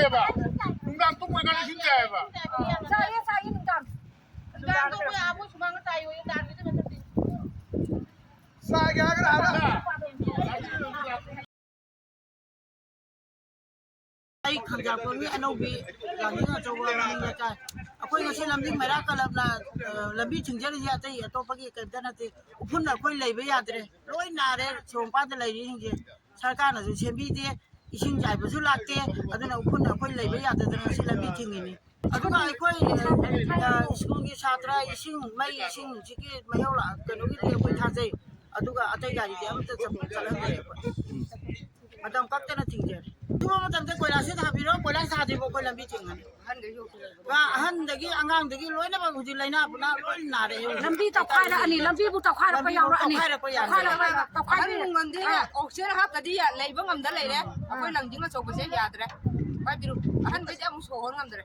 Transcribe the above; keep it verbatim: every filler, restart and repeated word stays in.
ꯅꯨꯡꯗꯥꯡ ꯇꯨꯝꯈ꯭ꯔꯀꯥꯟꯗ ꯏꯁꯤꯡ ꯆꯥꯏꯌꯦꯕ꯫ ꯆꯥꯏꯌꯦ, ꯆꯥꯏꯌꯦ, ꯅꯨꯡꯗꯥꯡ꯫ ꯅꯨꯡꯗꯥꯡꯗ ꯑꯩꯈꯣꯏ ꯑꯥ ꯃꯣꯏ ꯁꯨꯃꯥꯡꯗ ꯆꯥꯏꯌꯣꯌꯦ, ꯅꯨꯡꯗꯥꯡꯒꯤꯗꯤ ꯅꯠꯇꯦ꯫ ꯆꯥꯒꯦ ꯍꯥꯏꯔꯒꯅ ꯑꯥꯗ꯫ ꯑꯩ ꯈꯪꯖꯥꯛꯄꯝꯒꯤ ꯑꯅꯧꯕꯤ ꯂꯥꯡꯖꯤꯡ ꯑꯆꯧꯕ ꯃꯅꯤꯡ ꯂꯩꯀꯥꯏ꯫ ꯑꯩꯈꯣꯏ ꯉꯁꯤ ꯂꯝꯖꯤꯡ ꯃꯩꯔꯥ ꯀꯂꯕꯅ, ꯑ, ꯂꯝꯕꯤ ꯊꯤꯡꯖꯔꯤꯁꯦ ꯑꯇꯩ ꯑꯇꯣꯞꯄꯒꯤ ꯀꯩꯝꯇ ꯅꯠꯇꯦ꯫ ꯎꯐꯨꯟꯅ ꯑꯩꯈꯣꯏ ꯂꯩꯕ ꯌꯥꯗ꯭ꯔꯦ꯫ ꯂꯣꯏ ꯅꯥꯔꯦ ꯁꯣꯔꯣꯛ ꯃꯄꯥꯟꯗ ꯂꯩꯔꯤꯁꯤꯡꯁꯦ꯫ ꯁꯔꯀꯥꯔꯅꯁꯨ ꯁꯦꯝꯕꯤꯗꯦ, ꯏꯁꯤꯡ ꯆꯥꯏꯕꯁꯨ ꯂꯥꯛꯇꯦ, ꯑꯗꯨꯅ ꯎꯐꯨꯟꯅ ꯑꯩꯈꯣꯏ ꯂꯩꯕ ꯌꯥꯗꯗꯅ ꯉꯁꯤ ꯂꯝꯕꯤ ꯊꯤꯡꯉꯤꯅꯤ꯫ ꯑꯗꯨꯒ ꯑꯩꯈꯣꯏ, ꯑ, ꯁ꯭ꯀꯨꯜꯒꯤ ꯁꯥꯇ꯭ꯔ ꯏꯁꯤꯡ, ꯃꯩ, ꯏꯁꯤꯡꯁꯤꯒꯤ ꯃꯩꯍꯧ ꯂꯥꯛ-, ꯀꯩꯅꯣꯒꯤꯗꯤ ꯑꯩꯈꯣꯏ ꯊꯥꯖꯩ, ꯑꯗꯨꯒ ꯑꯇꯩ ꯒꯥꯔꯤꯗꯤ ꯑꯃꯠꯇ ꯆꯠ-, ꯆꯠꯍꯟꯗ꯭ꯔꯦ ꯑꯩꯈꯣꯏ꯫ ꯃꯇꯝ ꯀꯛꯇꯅ ꯊꯤꯡꯖꯔꯦ꯫ ꯑꯊꯨꯕ ꯃꯇꯝꯗ ꯀꯣꯏꯂꯥꯁꯁꯦ ꯊꯥꯕꯤꯔꯣ, ꯀꯣꯏꯂꯥꯁ ꯊꯥꯗ꯭ꯔꯤꯕ ꯑꯩꯈꯣꯏ ꯂꯝꯕꯤ ꯊꯤꯡꯉꯅꯤ꯫ ꯑꯍꯟꯗꯒꯤ ꯑꯉꯥꯡꯗꯒꯤ ꯂꯣꯏꯅꯃꯛ ꯍꯧꯖꯤꯛ ꯂꯥꯏꯅꯥ ꯄꯨꯅꯥ ꯂꯣꯏ ꯅꯥꯔꯦ ꯍꯧꯖꯤꯛ꯫ ꯂꯝꯕꯤ ꯇꯧꯈꯥꯏꯔꯛꯑꯅꯤ, ꯂꯝꯕꯤꯕꯨ ꯇꯧꯈꯥꯏꯔꯛꯄ ꯂꯝꯕꯤꯕꯨ ꯌꯥꯎꯔꯛꯑꯅꯤ꯫ ꯇꯧꯈꯥꯏꯔꯛꯄ ꯌꯥꯅꯤ꯫ ꯇꯧꯈꯥꯏꯔꯛꯄ, ꯑꯍꯜ ꯇꯧꯈꯥꯏꯔꯛꯄ꯫ ꯂꯃꯟꯗꯤ ꯑꯣꯛꯁꯤꯖꯦꯟ ꯍꯥꯞꯇꯗꯤ ꯌꯥ-, ꯂꯩꯕ ꯉꯝꯗ ꯂꯩꯔꯦ꯫ ꯑꯩꯈꯣꯏ ꯂꯥꯡꯖꯤꯡ ꯑꯆꯧꯕꯁꯦ ꯌꯥꯗ꯭ꯔꯦ꯫ ꯄꯥꯏꯕꯤꯔꯨ꯫ ꯑꯍꯟꯈꯩꯗꯤ ꯑꯃꯨꯛ ꯁꯣꯔ ꯍꯣꯟ ꯉꯝꯗ꯭ꯔꯦ꯫